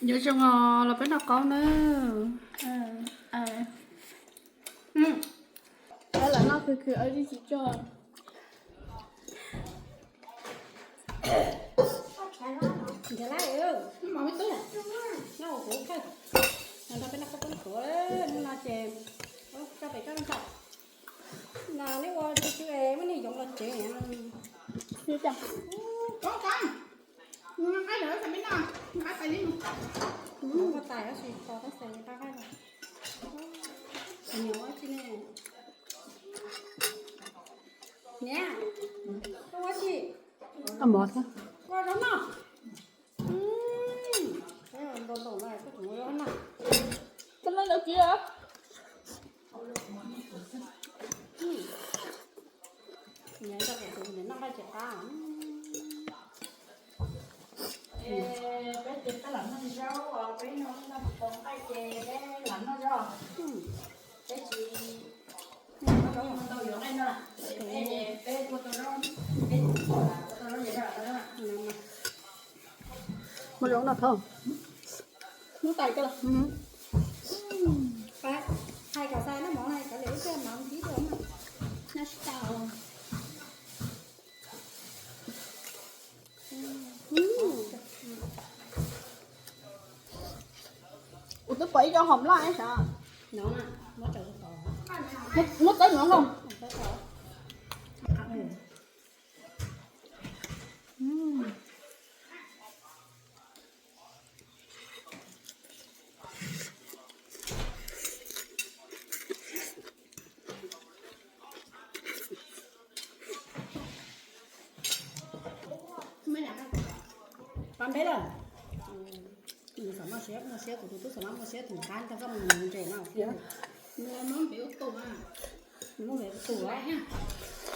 Nyob zoo os, los peb noj qaub nawb. Lam noj khwv khwv ib tsis tso. Nrog peb noj qaub peb tuav hnub no ces tso pem tsob ntoo. No neb ua tsis tsis muab niag yoov los tsev. Koob qab, nqa qaib lawm, peb noj nqa tais li mus. Nqa tais tab sis tos tab sis nqa qaib los. Nyob ua tsi ne? Niam, koj ua tsi? Koj mov thiab. Ua zaub noj. Ntau ntau na, koj tseem ua zaub noj. Koj noj zaub tsis? Niam nrog kuv tus niam noj nqaij tsis qab. Peb ces peb lam noj zaub, peb noj noj tau nqaij ces peb lam noj zaub. Peb tsis ntau yuav nqaij noj, peb ua tau zaub, peb ua tau zaub ces noj tau. Muab zaub noj thoob. Muab tais ko los. Hais kom xav noj mov na, kav liam ib pliag mov ntxhib dua na. Noj tsis tau. Kuv twb pom ib co hom laj sav. Muab tawb no los. Pab npeb lawm. Nws xav muaj siab, muaj siab, kuv tus tub xav muaj siab, tus qab tag koj mus ntses no. Nws muab npem ua tus, muab npem ua tus,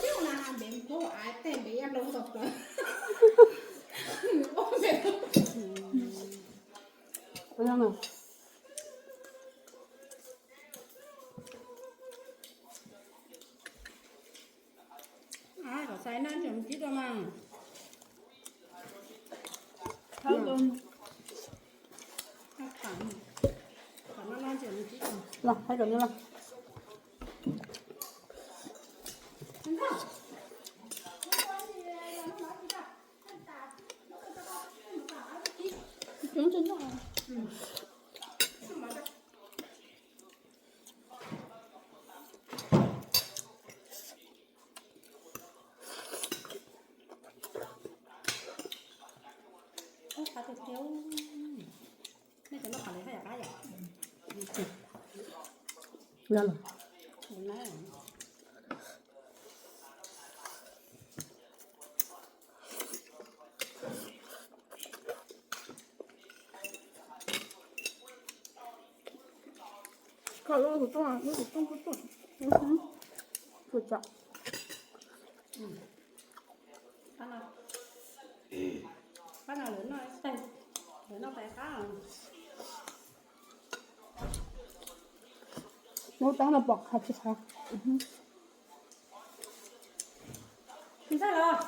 tib ua na npem kuv ua tej npem ya nroo nkaus plaws. Kom xais noj tseem tib rau mas. Los, hais kom nws los. Coob tsis noj. Koj lub tus tub, lub tus tub kuj tuaj. Tus tsov. Pab no lawv noj tais, lawv noj tais qab. Lub tab no pom qhov tsis qhov. Ntxawg los,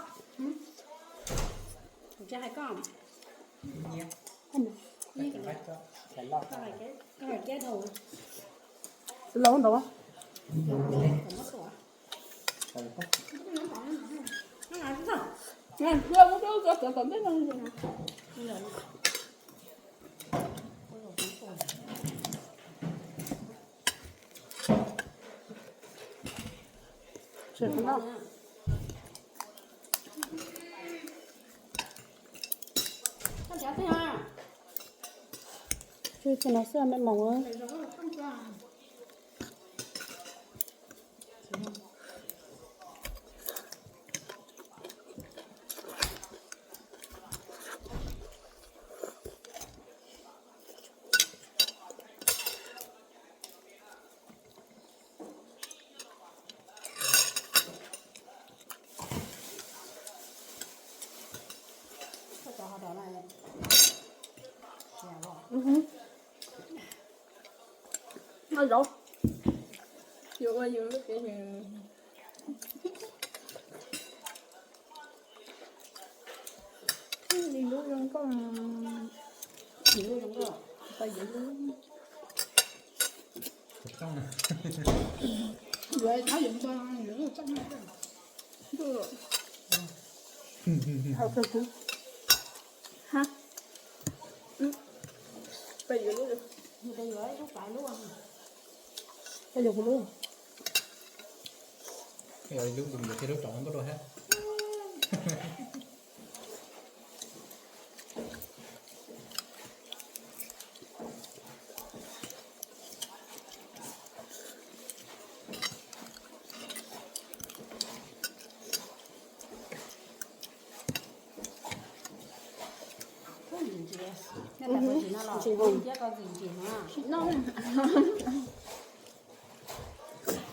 kuv tsis hais koj. Koj hais kiag dhau. Laus ntau. Tsis no xwb me mom. Noj zaub. Yus ua yus lub kev yus li Lub zoo nkauj, lub zoo nkauj, tau yuav lub. Yuav thab yuav npog, yuav lub txaj. Hau kawg kuv. Ha. Tau yuav lub, tau yuav kuv lub. Lub, lub tsom npaj dua hab.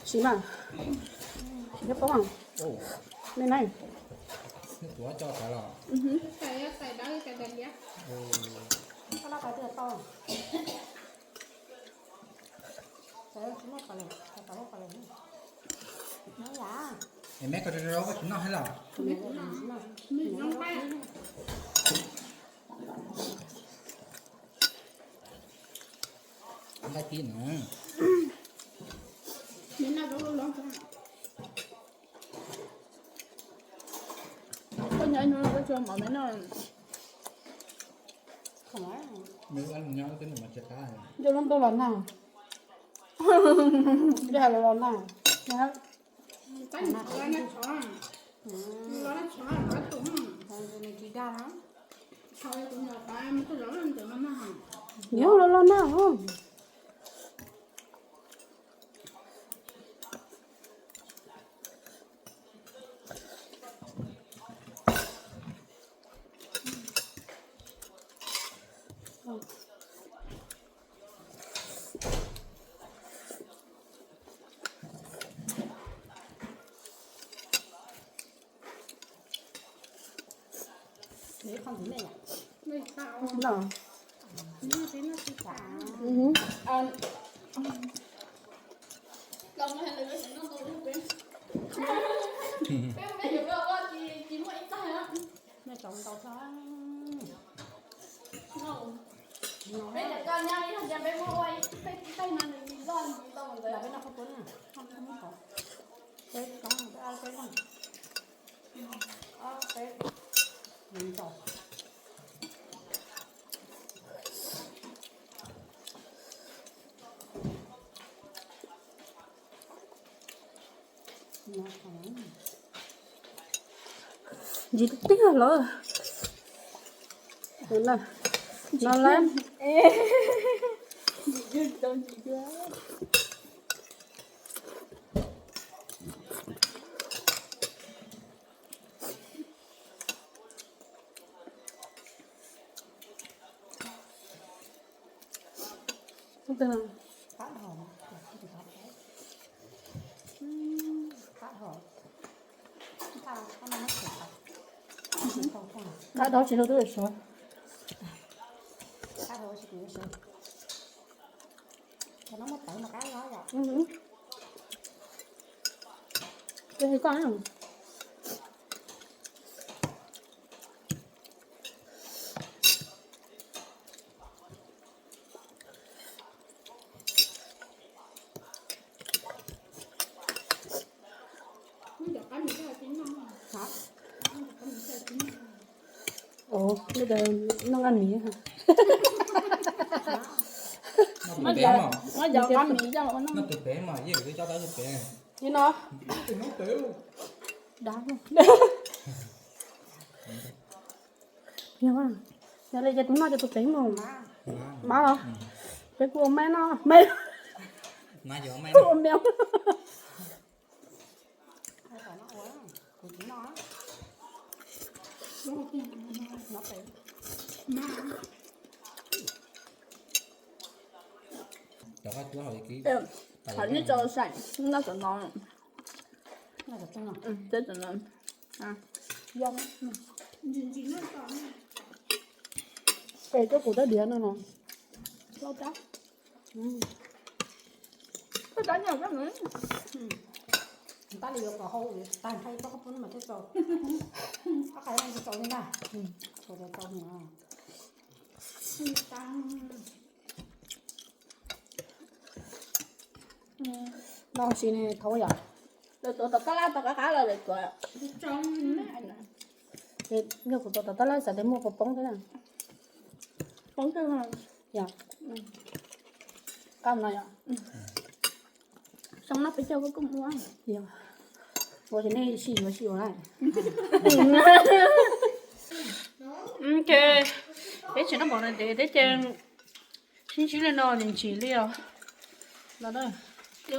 Sim mas, sim thiab poob. Me na. Es me ko rau rau koj tsis noj thiab los? Nqaij tib no. Koj nyob no koj tsuas mov me noj. Nyob twb nws mas tsis qab. Nyob lub ntuj los nag. Nyob hais los los nag. Nyob los los nag. Nyob los los nag. Ntsis tiag los. No lab. Qab dhau tsis tau twb suav. Koj Ov, noj nqaij miv. Noj tus pem mas, yeej twb coj tau tus pem. Li no. Dav. Yog li ces tus noj ces tus pem mus. Mab los? Peb kuj ua maib noj, maib kuj ua me. Hais nej tso saim noj tom no. Teb tom no. Es coj kuv tab diav no no. Koj tab nyom koj no. Tab li yuav kom hau tag nrho ib pob qhob poob mas thiaj txaus. Qab qais txaus li ntag. Txaus txaus txaus. No si ne thaum yom. Lawv tuav tom tab laj tau qab qab los lawv tuav. Yog kuv tuav tom tab laj xav tias muaj poob poob thiab na. Poob thiab. Yog. Qab no yom. Xyoo no peb caug kuj muaj. Yog. Ua ces nej sib yuav sib yuav lawm. Ok, peb tsis noj mov ntev ntev thiab ces sib ntsib li no nim ntsis li os. Los da. Tam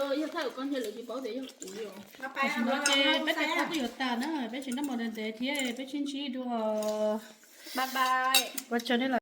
sim no ces peb tais qhov twb yuav tas na, peb tsis noj mov ntev ntev thiab peb sib ntsib dua. Ua tsaug nej